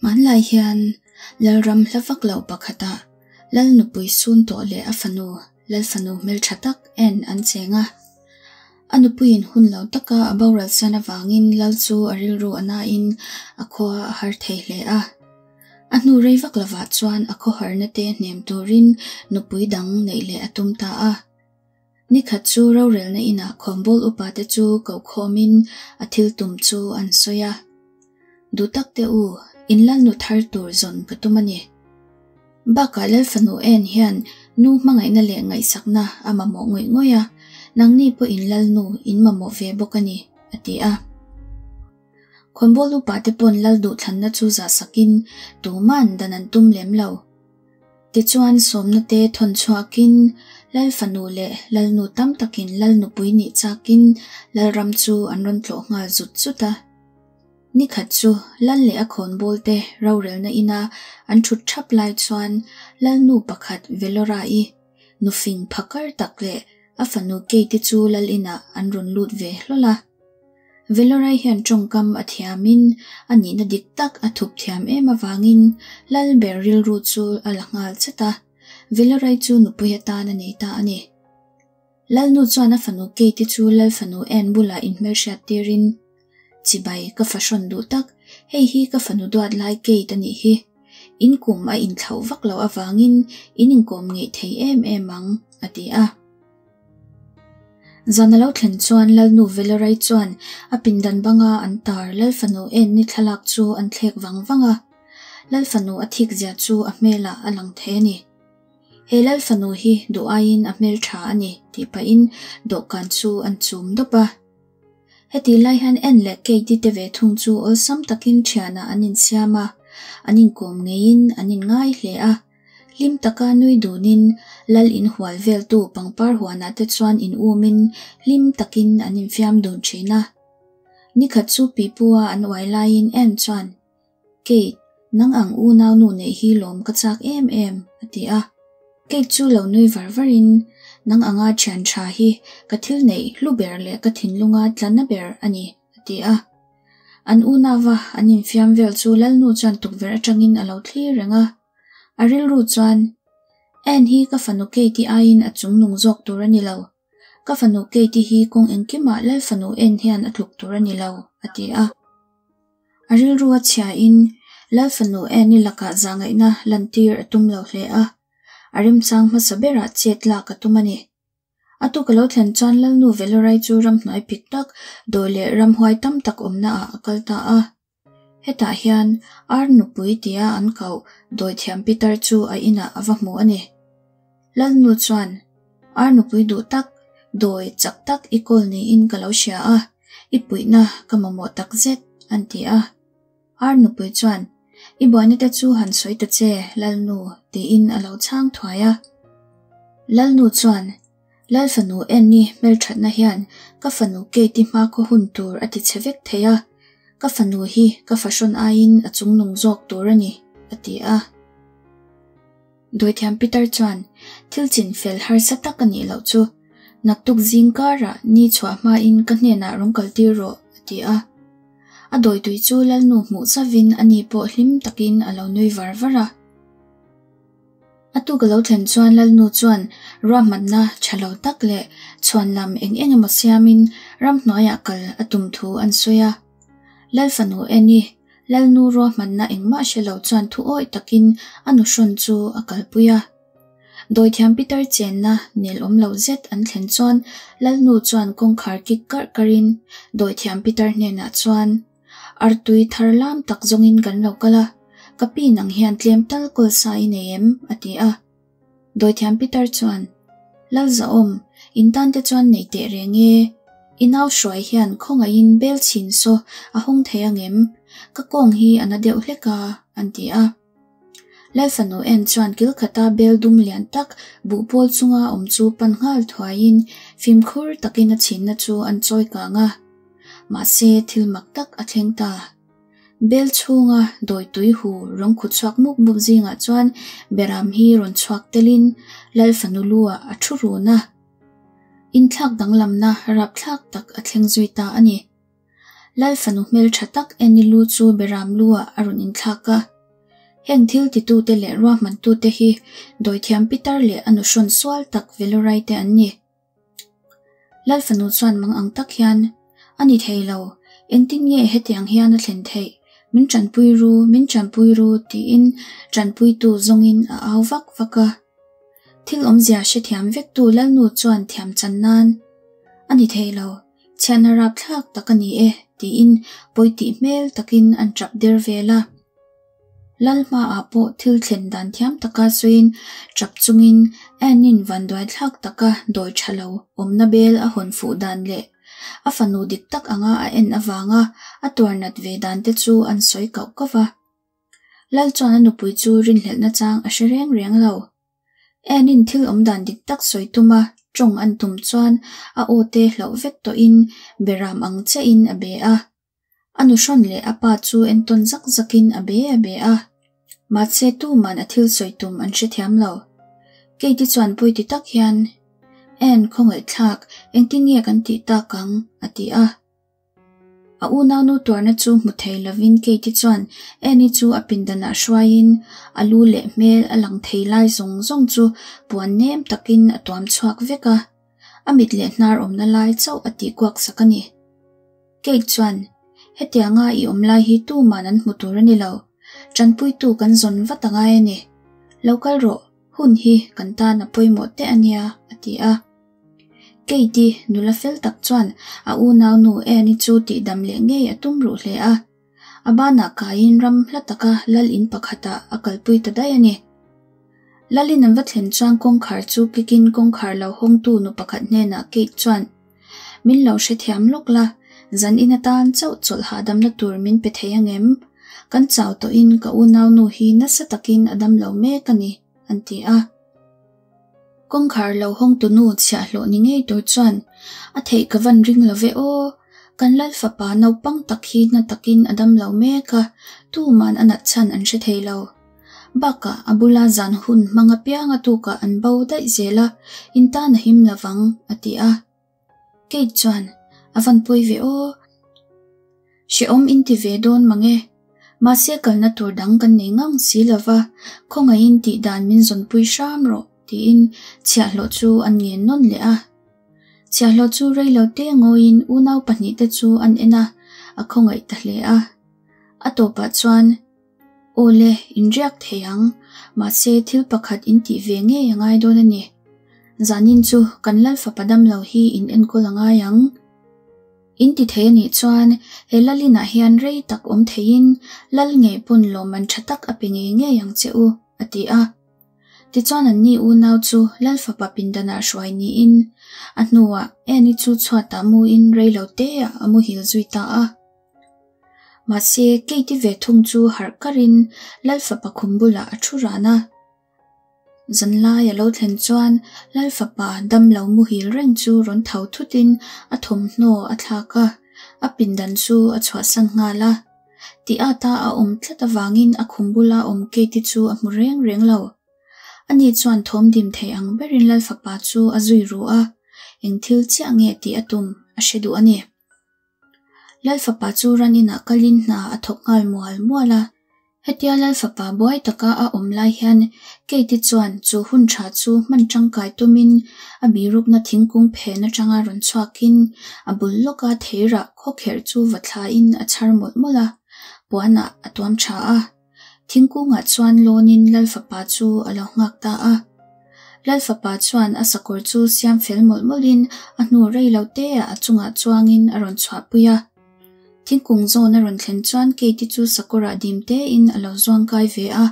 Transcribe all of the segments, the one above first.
Hmanlai hian Lalram hla vak lo pakhatah Lal nupui sun tawh leh a fanu, Lal fanu hmeltha tak en an cheng a. A nupuiin hun lo taka a boral san avangin Lal chu a rilru a nain a khua a har thei hle a. A hnu rei vak lovah chuan a khawharna te hnem turin nupui dang neih leh a tum ta a. Ni khat chu rorelna inah khawnbawl upate chu kokhawmin a thil tum chu an sawi a. Duh tak teh u, in lalnu thar tur zawn ka tum a ni. Bakah Lalfanu en hian nu hmangaihna leh ngaihsakna a mamawh ngawih ngawih a, nangni pawh in lalnu in mamawh ve bawk a ni, a ti a. Khawnbawl upate pawn lal duhthlanna chu zahsakin tuman dan an tum lem lo. Tichuan sawmna te thawn chhuakin Lal fanu leh Lalnu tam takin Lal nupui nih chakin Lalram chu an rawn tlawh nghal zut zut a. Ni khat chu Lal leh a khawnbawl te rorelna ina an thut thap lai chuan Lalnu pakhat Velora-i nufing phakar tak leh a fanu Kate-i chu Lal inah an rawn lut ve hlawl a. Velorai hian tawngkam a thiamin a nihna dik tak a thup thiam em avangin Lal ber rilru chu a la nghal chat a, Velorai chu nupui atan a nei ta a ni. Lalnu chuan a fanu Kate-i chu Lal fanu Anne bulah inhmelhriat tirin, Chibai, ka fahrawn duh tak, hei hi ka fanu duat lai Kate a nih hi. In kum a inthlauh vak loh avangin in inkawm ngeih thei em em ang, a ti a. Zan a lo thlen chuan Lalnu Velorai chuan a pindan banga an tar Lal fanu en ni thlalak chu an thlek vang vang a. Lal fanu a thik zia chu a hmelah a lang thei a ni. He Lal fanu hi duh aiin a hmel tha a ni tih pahin dawhkan chu an chum dawp a. Hetih lai hian En leh Katie te ve thung chu awlsam takin thianah an insiam a, an inkawm ngeiin an inngai hle a. Hlim taka nui dunin Lal inhual veltu pangpar huanah te chuan in umin hlim takin an infiam dun thin a. Nikhat chu Pipua an uai laiin Anne chuan, Kate, nang ang unau nu neih hi lawm ka chak em em, a ti a. Kate chu lo nui var varin, Nang anga thian tha hi ka thil neih hlu ber leh ka thinlunga tlanna ber a ni, a ti a. An unauva an infiam vel chu Lalnu chuan tukverh atangin a lo thlir reng a. A rilru chuan, Anne hi ka fanu Kate-i aiin a chungnung zawk tur a ni lo. Ka fanu Kate-i hi kawng engkimah Lal fanu Anne hian a tluk tur a ni lo, a ti a. A rilru a chhiain Lal fanu Anne-i lakah zahngaihna lantir a tum lo hle a, a remchang hmasa berah chet lak a tum a ni. A tuk a lo thlen chuan Lalnu Velorai chu ramhnuai pik tak, dawi leh ramhuai tam tak awmna ah a kal ta a. Hetah hian Ar nupui tia an koh dawithiam pitar chu a inah a va hmu a ni. Lalnu chuan, Ar nupui duh tak, dawi chak tak i kawl niin ka lo hria a, i puihna ka mamawh tak zet, an ti a. Ar nupui chuan, I buaina te chu han sawi ta che, Lalnu, tiin a lo chhang thuai a. Lalnu chuan, Lal fanu Annie hmelthatna hian ka fanu Kate-i hmakhaw hun tur a ti chhe vek thei a, ka fanu hi ka fahrawn aiin a chungnung zawk tur a ni, a ti a. Dawithiam Peter chuan, Thil chin fel harsa tak a nih loh chu, naktuk zing karah ni chhuah hmain ka hnenah rawn kaltir rawh, a ti a. A dawitui chu Lalnu hmuh chavin ani pawh hlim takin a lo nui var var a. A tuk a lo thlen chuan Lalnu chuan ruahmanna tha lo tak leh chhuan lam eng eng emaw siamin ramhnuaiah kal a tum thu an sawi a. Lal fanu Annie, Lalnu ruahmanna engmah hre lo chuan thu awih takin a nuhrawn chu a kalpui a. Dawithiam Peter chenna nel awm lo zet an thlen chuan Lalnu chuan kawngkhar kik karh karhin Dawithiam Peter hnenah chuan, Artui thar lam tak zawngin kan lo kal a, ka pi nang hian tlem tal kawl sa i nei em? a ti a. Dawithiam Peter chuan, Lalzahawm, in tan te chuan nei teh reng e, i nau hruai hian khawngaihin bel chhin saw a hawng thei angem? Ka kawng hi a na deuh hlek a, an ti a. Lalfanu en chuan kil khata bel dum lian tak buhpawl chunga awm chu pan nghal thuaiin fimkhur takin a chhinna chu an chawi kang a. Mahse thil mak tak a thleng ta. Bel chhunga dawi tui hu rawng khu chhuak mup mup zingah chuan Beram hi rawn chhuak telin Lalfanu lu ah a thu run a. Inthlak danglamna rapthlak tak a thleng zui ta a ni. Lalfanu hmeltha tak Annie lu chu Beram lu ah a rawn inthlak a. Heng thil titute leh ruahmantute hi dawithiam pitar leh a nuhrawn sual tak Velorai te an ni. Lal fanu chuan mang ang tak hian, A ni thei lo, engtin nge hetiang hian a thlen theih? Min tanpui ru, min tanpui ru tiin tanpuitu zawngin a au vak vak a. Thil awmzia hrethiam vektu Lalnu chuan thiam chan nan, A ni thei lo, chhiatna rapthlak tak a ni e tiin pawi tih hmel takin an tap der vel a. Lal hmaah pawh thil thlen dan thiam taka sawiin tap chungin Anne-in vanduaithlak taka dawi tha lo awmna bel a hawn fuh dan leh a fanu dik tak anga a en avanga a tuar nat ve dan te chu an sawi kauh kauh va. Lal chuan a nupui chu rinhlelh nachang a hre reng reng lo. Anne-in thil awm dan dik tak sawi tuma tawng an tum chuan a aw te hlauh vek tawhin beram ang chiahin a be a. A nuhrawn leh a pa chu entawn zak zakin a be a be a. Mahse tuman a thil sawi tum an hrethiam lo. Katie chuan pawi ti tak hian, Anne, khawngaihthlak, engtin nge kan tih tak ang? a ti a. A unaunu tuarna chu hmu thei lovin Katie chuan Anne-i chu a pindanah hruaiin a lu leh hmel a lang thei lai zawng zawng chu puan nem takin a tuam chhuak vek a. A mit leh hnar awmna lai chauh a tih kuak sak a ni. Kate chuan, Hetianga i awm lai hi tuman an hmu tur a ni lo. Tanpuitu kan zawn vat a ngai a ni. Lo kal rawh, hun hi kan tan a pawimawh teh a nia, a ti a. Kate-i nula fel tak chuan a unaunu Anne-i chu tihdam leh ngei a tum ruh hle a. A banah kaiin ram hla taka lal in pakhatah a kalpui ta daih a ni. Lalin an va thlen chuan kawngkhar chu kikin kawngkhar lo hawngtu nu pakhat hnenah Kate chuan, Min lo hrethiam lawk la, zan in atan chauh chawlh hahdamna tur min pe thei angem? Kan chau tawhin ka unaunu hi nasa takin a dam lo mek a ni, an ti a. Kawngkhar lo hawngtu nu chhiahhlawh ni ngei tur chuan, A theih ka van ring lo ve aw, kan Lal fapa naupang tak hi na takin a dam lo mek a, tuman a nat chhan an hre thei lo. Bakah a bula zan hun hmang apiang a tukah an bo daih zel a, in tan a him lovang, a ti a. Kate chuan, A van pawi ve aw. Hrehawm in ti ve dawn mang e. Mahse kalna tur dang kan nei ngang si lova, khawngaihin tih dan min zawnpui hram rawh, tiin chhiahhlawh chu an ngen nawn leh a. Chhiahhlawh chu rei lo te ngawiin unau pahnihte chu an en a, a khawngaih ta hle a. A tawpah chuan, Aw le, in riak thei ang, mahse thil pakhat in tih ve ngei a ngai dawn a ni. Zanin chu kan Lal fapa damlo hi in enkawl a ngai ang. In ti thei a nih chuan he Lal inah hian rei tak awm theiin Lal ngei pawn lawmman tha tak a pe ngei ngei ang che u, a ti a. Tichuan anni unau chu Lal fapa pindanah hruai niin a hnuah Annie chu chhuatah muin rei lo teah a muhil zui ta a. Mahse, Kate-i ve thung chu harh karin Lal fapa khum bulah a thu ran a. Zanlai a lo thlen chuan Lal fapa damlo muhil reng chu rawn tho thutin a thawmhnaw a thlak a, a pindan chu a chhuahsan nghal a. Tih ata a awm tlat avangin a khum bula awm Kate-i chu a hmu reng reng lo. Ani chuan thawm dim thei ang berin Lal fapa chu a zui ru a, eng thil chiah nge tih a tum a hre duh a ni. Lal fapa chu ran inah kalin hna a thawk nghal mual mual a. Hetia Lal fapa buai taka a awm lai hian Kate-i chuan chu hun tha chu hman tangkai tumin a birukna thingkung phen atanga rawn chhuakin a bul lawka theirah khawkherh chu va thlain a chhar mawlh mawlh a, puanah a tuam tha a. Thingkungah chuan lawnin Lal fapa chu a lo nghak ta a. Lal fapa chuan a sakawr chu siam fel mawlh mawlhin a hnu rei lo teah a chungah chuangin a rawn chhuahpui a. Thingkung zawn a rawn thlen chuan Kate-i chu sakawrah dim tein a lo zuang kai ve a.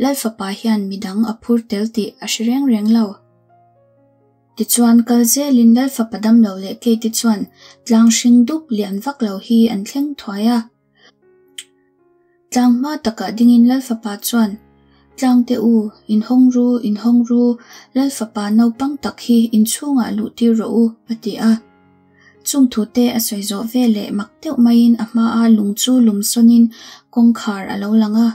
Lal fapa hian midang a phur tel tih a hre reng reng lo. Tichuan kal zelin Lal fapa damlo leh Kate-i chuan tlang hring dup lian vak lo hi an thleng thuai a. Tlang hma takah dingin Lal fapa chuan, Tlangte u, inhawng ru, inhawng ru, Lal fapa naupang tak hi inchhungah luh tir rawh u, a ti a. Chung thute a sawi zawh veleh mak deuh maiin a hmaa lung chu lum sawnin kawngkhar a lo lang a.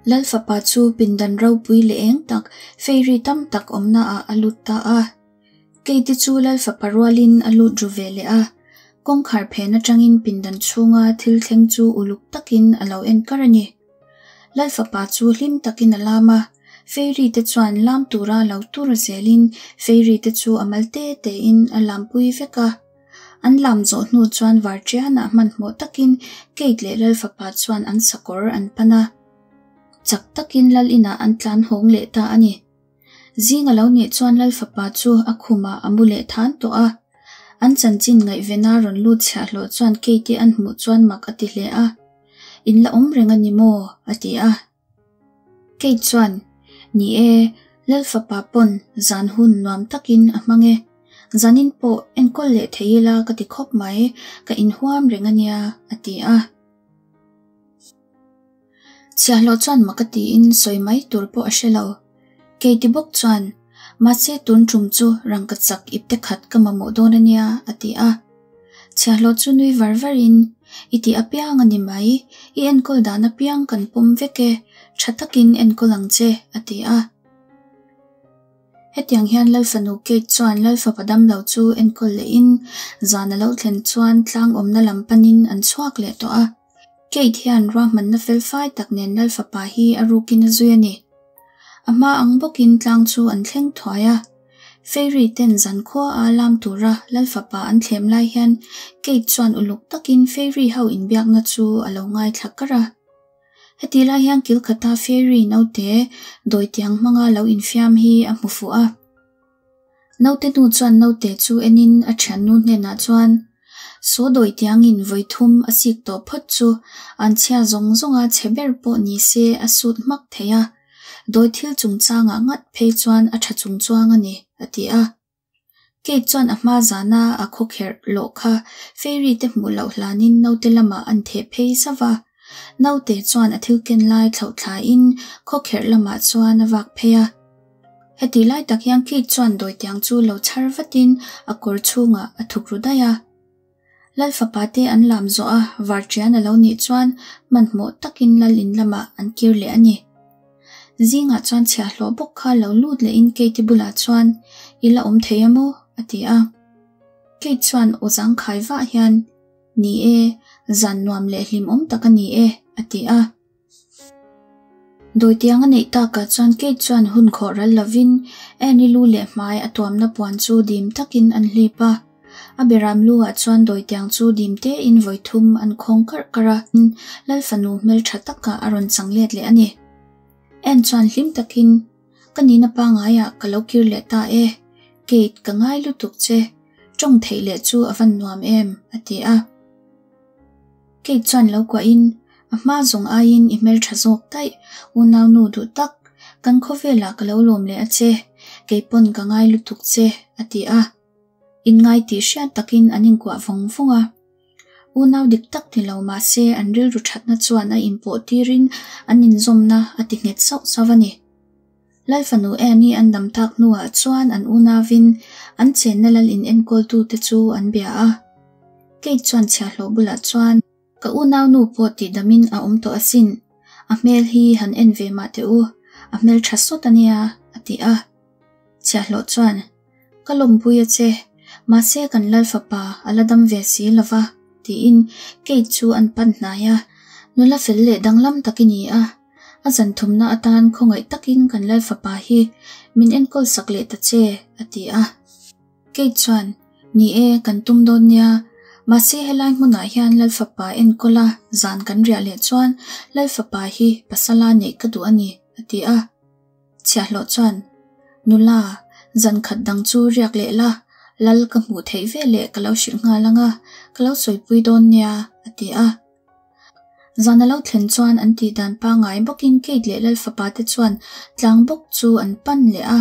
Lal fapa chu pindan ropui leh eng tak, fairy tam tak awmnaah a lut ta a. Keite chu Lal fapa rualin a lut ru ve leh a, kawngkhar phen atangin pindan chhunga thil thleng chu uluk takin a lo en kar a ni. Lal fapa chu hlim takin a lam a, Fairy te chuan lam tura lo tur zelin Fairy te chu a mal te tein a lampui vek a. An lam zawh hnu chuan Varṭianah hmanhmawh takin Kate leh Lal fapa chuan an sakawr an pan a. Chak takin Lal inah an tlan hawng leh ta a ni. Zing a lo nih chuan Lal fapa chu a khumah a mu leh than tawh a. An chanchin ngaihvena rawn lut chhiahhlawh chuan Kate-i an hmuh chuan mak a ti hle a. In la awm reng a ni maw? a ti a. Kate chuan, Ni e, Lal fapa pawn zan hun nuam takin a hmang e. Zanin pawh enkawl leh thei ila ka ti khawp mai, ka inhuam reng a nia, a ti a. Chhiahhlawh chuan mak a tiin sawi mai tur pawh a hre lo. Keiti bawk chuan, Mahse tun tum chu rangkachak ipte khat ka mamawh dawn a nia, a ti a. Chhiahhlawh chu nui var varin, I tih apiang a ni mai, i enkawl dan apiang kan pawm vek e, tha takin enkawl ang che, a ti a. Hetiang hian Lalfanu Kate chuan Lalfapa damlo chu enkawl lehin zan a lo thlen chuan tlang awmna lam panin an chhuak leh tawh a. Kate hian ruahmanna felfai tak nen Lalfapa hi a rukin a zui a ni. A hma ang bawkin tlang chu an thleng thuai a. Fairy ten zankhua a lam tura Lalfapa an thlem lai hian Kate chuan uluk takin Fairy ho inbiakna chu a lo ngaithla kar a. Hetih lai hian kil khata Fairy naute dawitiang hmanga lo infiam hi a hmu fuh a. Naute nu chuan naute chu enin a thiannu hnenah chuan, Saw dawitiangin vawi thum a sik tawh phawt chu an chhia zawng zawnga chhe ber pawh ni se a sut hmak thei a, dawi thil chungchangah ngat phei chuan a tha chungchuang a ni, a ti a. Kate chuan a hma zana a khawkherh lawh kha Fairy te hmuh loh hlanin naute lamah an theh phei zauh a. Naute chuan a thil ken lai thlauh thlain khawkherh lamah chuan a vak phei a. Heti lai tak hian Kate chuan dawitiang chu lo chhar vatin a kawr chhungah a thuk ru daih a. Lal fapa te an lam zawh a, varṭian a lo nih chuan hmanhmawh takin lal in lamah an kir leh a ni. Zingah chuan chhiahhlawh bawk kha lo lut lehin Kate-i bulah chuan, I la awm thei a maw? a ti a. Kate chuan aw zangkhai vah hian, Ni e, zan nuam leh hlimawm tak a ni e, a ti a. Dawitiang a neih takah chuan Kate chuan hun khawh ral lovin Annie lu leh hmai a tuamna puan chu dim takin an hlip a. A beram lu ah chuan dawitiang chu dim tein vawi thum an khawng karh karh a, Lal fanu hmeltha takah a rawn chang let leh a ni. Anne chuan hlim takin, Ka nihna pangaiah ka lo kir leh ta e, Kate ka ngai lutuk che, tawng theih leh chu a van nuam em, a ti a. Kate chuan lo kuahin, A hma zawng aiin i hmeltha zawk daih, unaunu duh tak, kan khawvelah ka lo lawm leh a che, kei pawn ka ngai lutuk che, a ti a. Inngai tih hriat takin an inkuah vawng vawng a. Unau dik tak ni lo mah se an rilru thatna chuan a inpawh tirin an inzawmna a ti nghet sauh sauh a ni. Lal fanu Annie an dam tak hnuah chuan an unauin an chenna lal in enkawltute chu an bia a. Kate chuan chhiahhlawh bulah chuan, Ka unaunu pawh tihdamin a awm tawh asin, a hmel hi han en ve mah teh u, a hmel tha sawt a nia, a ti a. Chhiahhlawh chuan, Ka lawmpui a che, mahse kan lal fapa a la dam ve si lo va, tiin Kate chu an pan hnai a. Nula fel leh danglam tak i ni a, A zan thumna atan khawngaih takin kan Lal fapa hi min enkawl sak leh ta che, a ti a. Kate chuan, Ni e, kan tum dawn nia. Mahse helai hmunah hian Lal fapa enkawla zan kan riah leh chuan Lal fapa hi pasala neih ka duh a ni, a ti a. Chhiahhlawh chuan, Nula, zan khat dang chu riak leh la, Lal ka hmuh theih veleh ka lo hrilh nghal ang a, ka lo sawipui dawn nia, a ti a. Zan a lo thlen chuan an tih dan pangngai bawkin Kate leh Lal fapa te chuan tlang bawk chu an pan leh a.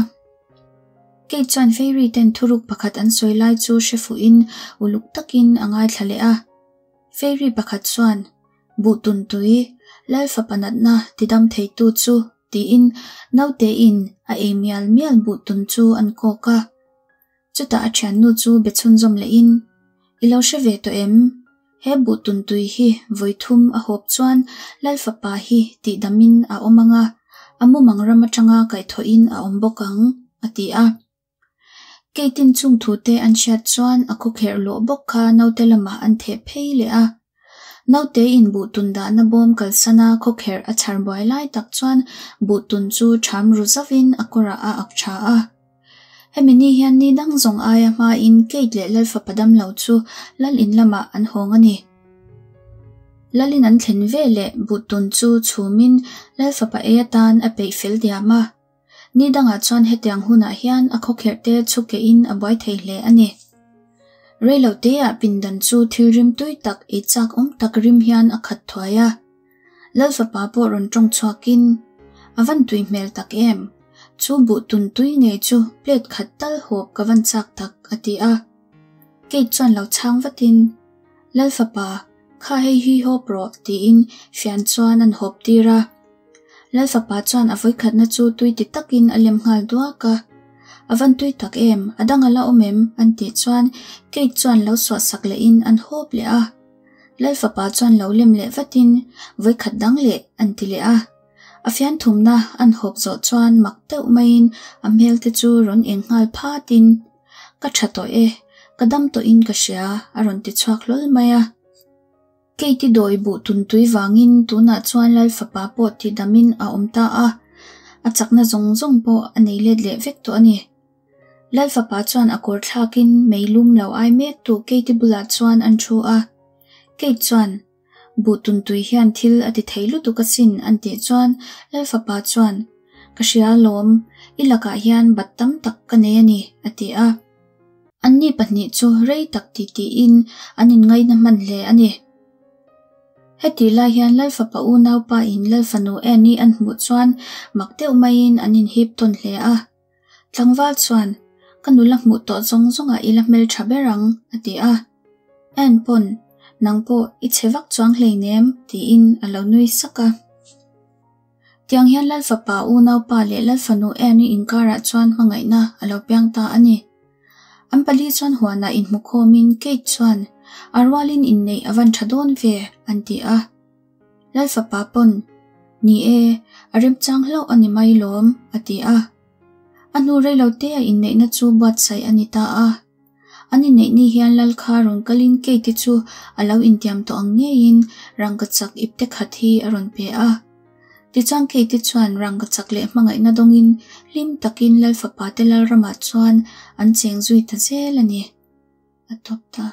Kate chuan Fairy ten thuruk pakhat an sawi lai chu hre fuhin uluk takin a ngaithla leh a. Fairy pakhat chuan, Buh tun tui, Lal fapa natna tidam theitu chu tiin naute in a ei mial mial buh tun chu an kawk a. Chutah a thiannu chu be chhunzawm lehin, I lo hre ve tawh em? He buh tuntui hi vawi thum a hawp chuan Lal fapa hi tihdamin a awm ang a, a mumang ram atanga kaihthawhin a awm bawk ang, a ti a. Keitin chung thute an hriat chuan a khawkherh lawh bawk kha naute lamah an theh phei leh a. Naute in buhtun dahna bawm kalsana khawkherh a chhar buai lai tak chuan buhtun chu ṭham ru zauhin a kawrah a ak ṭha a. Hemi ni hian ni dang zawng aia hmain Kate leh Lalfapa damlo chu Lal in lamah an hawng a ni. Lalin an thlen veleh buhtun chu chhumin Lalfapa ei atan a peih fel diam a. Ni dangah chuan hetiang hunah hian a khawkherh te chhu kehin a buai thei hle a ni. Reilo teah pindan chu thil rim tui tak ei chak awm tak rim hian a khat thuai a. Lalfapa pawh rawn tawng chhuakin, A van tui hmel tak em? Chu buh tun tui ngei chu plate khat tal hawp ka van chak tak, a ti a. Kate chuan lo chhang vatin, Lalfapa, kha hei hi hawp rawh, tiin fian chuan an hawp tir a. Lalfapa chuan a vawikhatna chu tui ti takin a lem nghal duak a. A van tui tak em, a dang a la awm em? an tih chuan Kate chuan lo suahsak lehin an hawp leh a. Lalfapa chuan lo lem leh vatin vawikhat dang leh an ti leh a. A fian thumna an hawp zawh chuan mak deuh maiin a hmel te chu rawn eng nghal phatin, Ka tha tawh e, ka dam tawhin ka hria, a rawn ti chhuak hlawl mai a. Kate-i dawi buh tuntui vangin tunah chuan Lalfapa pawh tidamin a awm ta a, a chakna zawng zawng pawh a nei let leh vek tawh a ni. Lalfapa chuan a kawr thlakin mei lum lo ai mektu Kate-i bulah chuan an thu a. Kate chuan, Buh tuntui hian thil a ti thei lutuk asin an tih chuan Lalfapa chuan, Ka hria alawm, i lakah hian bat tam tak ka nei a ni, a ti a. Anni pahnih chu rei tak titiin an inngaihna hman hle a ni. Hetih lai hian Lalfapa unaupa in Lalfanu Annie an hmuh chuan mak deuh maiin an inhip tawn hle a. Tlangval chuan, Ka nula hmuh tawh zawng zawngah i la hmeltha ber ang, a ti a. Anne pawn, Nang pawh i chhe vak chuang hleinem, tiin a lo nui sak a. Tiang hian Lalfapa unaupa leh Lalfanu Anne-i inkarah chuan hmangaihna a lo piang ta a ni. An pali chuan huanah inhmukhawmin Kate chuan, A rualin inneih a van tha dawn ve, an ti a. Lalfapa pawn, Ni e, a remchang hlauh a ni mai lawm, a ti a. A hnu reilote a inneihna chu buatsaih a ni ta a. An inneih ni hian Lal kha rawn kalin Kate-i chu a lo intiam tawh ang ngeiin rangkachak ipte khat hi a rawn pe a. Tichuan Kate-i chuan rangkachak leh hmangaihna dawngin hlim takin Lal fapa te Lalramah chuan an cheng zui ta zel a ni. A tawp ta.